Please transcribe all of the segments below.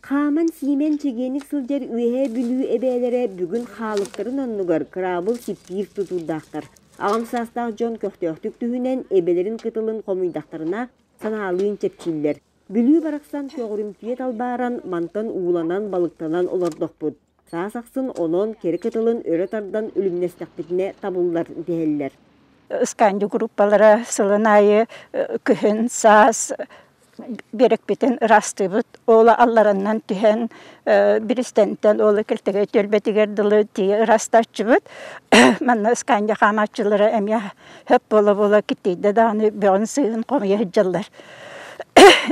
Хааман-сиимэн чэгиэнник сылдьар Үөһээ Бүлүү эбээлэрэ бүгүн хаалыктарын оннугар кыраабыл сиппиир тутуурдаахтар. Аҕам саастаах дьон көхтөөхтүк түһүнэн, эбэлэрин кытылын хомуйдахтарына, санаалыын чэпчииллэр. Бүлүү барахсан көҕүрүмтүйэ талбааран, мантан ууланан, балыктанан олордохпут. Саас ахсын онон кэрэ кытылын өрө тардан үлүмнэстэхпитинэ табыллар дэһэллэр. Ыскаанньы группалара сылын аайы күһүн, саас биэрэкпитин ыраастыыбыт. Ол аллараннан түһэн биристэнтэн ол кэлтэгэй түөлбэтигэр дылы тиийэ ыраастааччыбыт. Манна ыскаанньа хаамааччылара эмиэ хөп буола-буола киттийдэ даҕаны бөҕүн сыыһын хомуйа сылдьаллар.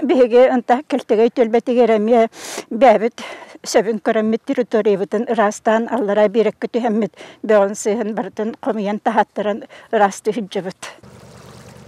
Биһиги ынта кэлтэгэй түөлбэтигэр эмиэ бэйэбит сөбүн көрөммүт территориябытын ыраастаан аллараа биэрэккэ түһэммит бөҕүн сыыһын барытын хомуйан таһааттаран ыраастыы сылдьабыт.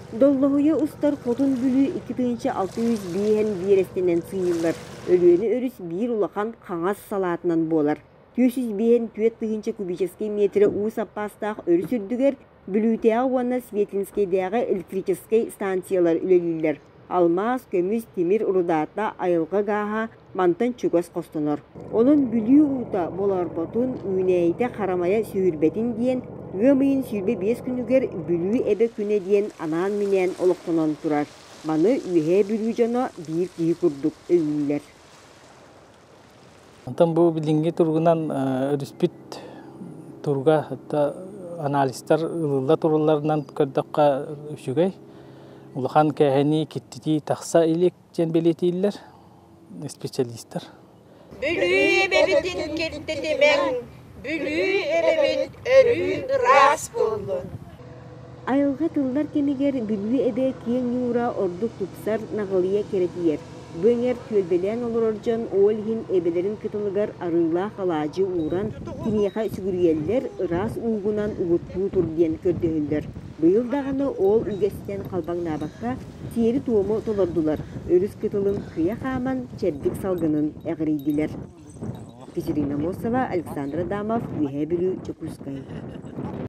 Доллоһуйа устар Хотун Бүлүү 2605 биэрэстэнэн сыыйыллар. Өлүөнэ өрүс биир улахан хаҥас салаатынан буолар. 405 тыһыынча кубическай миэтэрэ уу саппаастаах өрүс үрдүгэр Бүлүүтээҕи уонна Светлинскэйдээҕи электрическэй станциялар үлэлииллэр. Алмаас, көмүс, тимир рудата, айылҕа гааһа мантан чугас хостонор. Онон Бүлүү уута болоорботун, үүнээйитэ харамайа сүһүрбэтин диэн ыам ыйын 25 күнүгэр Бүлүү эбэ күнэ диэн анаан-минээн олохтонон турар. Маны Үөһээ Бүлүү дьоно биир киһи курдук өйүүллэр. Онтон бу билиҥҥи туругунан өрүспүт туруга анализтар ылылла туралларынан көрдөххө үчүгэй. Улахан кээһэнии, киттитии тахса илик диэн бэлиэтииллэр специалистар. Бүлүү эбэбитин киртитимэҥ, Бүлүү эбэбит өрүү ыраас буоллун. Айылҕа тыллар кэмигэр Бүлүү эбэ киэҥ ньуура ордук тупсар, наҕылыйа кэрэтийэр. Бу эҥэр түөлбэлээн олорор дьон ол иһин эбэлэрин кытылыгар арыылаах алаадьы ууран, киниэхэ сүгүрүйэллэр, ыраас уугунан угуттуу тур диэн көрдөһөллөр. Быйыл даҕаны ол үгэстэн халбаҥнаабакка, сиэри-туому толордулар, өрүс кытылын кыйа хааман, чэбдик салгынын эҕирийдилэр. Екатерина Мосова, Александр Адамов, Үөһээ Бүлүү, Дьокуускай.